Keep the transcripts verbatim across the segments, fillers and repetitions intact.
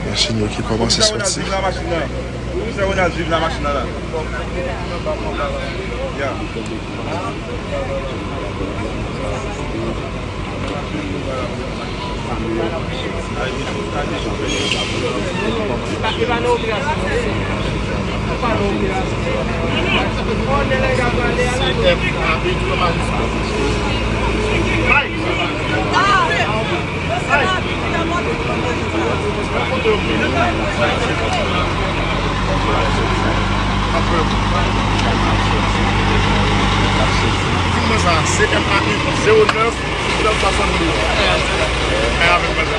Machin yo ki kòmanse soti. Di mwen sa, C M A U, zewo nèf, sèt swasanndou. Kay avèk mwen sa.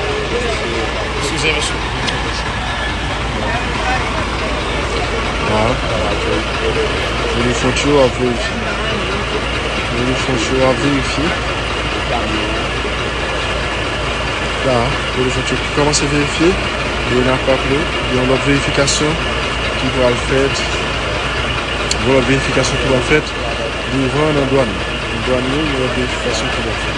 Eskize, mesye. Waw. Telefon tchou ap verifye. Telefon tchou ap verifye. La, telefon tchou ki kòmanse verifye. E n ap raple, gen yon lòt verifikasyon ki pral fèt. Gen yon lòt verifikasyon ki pral fèt. Devan nan dwàn. Dwàn yo, gen yon verifikasyon ki pral fèt.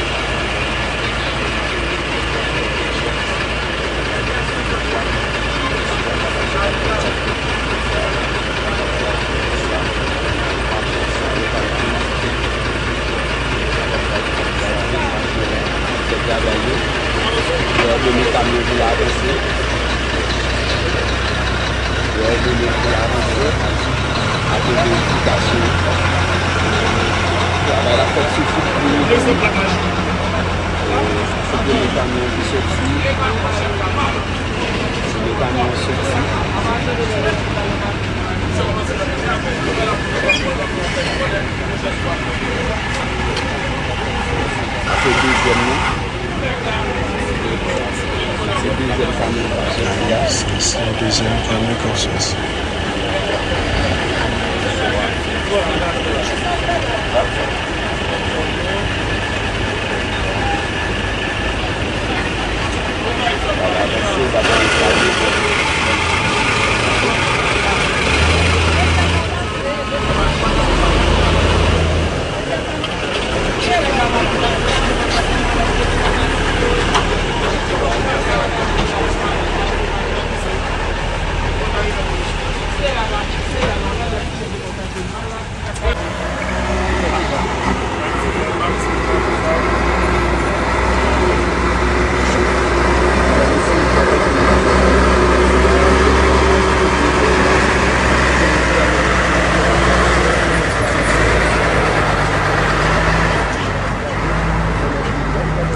Fè travay yo. Yo òdone kamyon pou l avanse. Yo òdone pou l avanse. Apre verifikasyon. Travay la fèt sou fout pou nou. Se premye kamyon ki soti. Se premye kamyon soti. Sa se dezyèm nan. Se dezyèm kamyon k ap soti a. Se, se dezyèm kamyon k ap soti.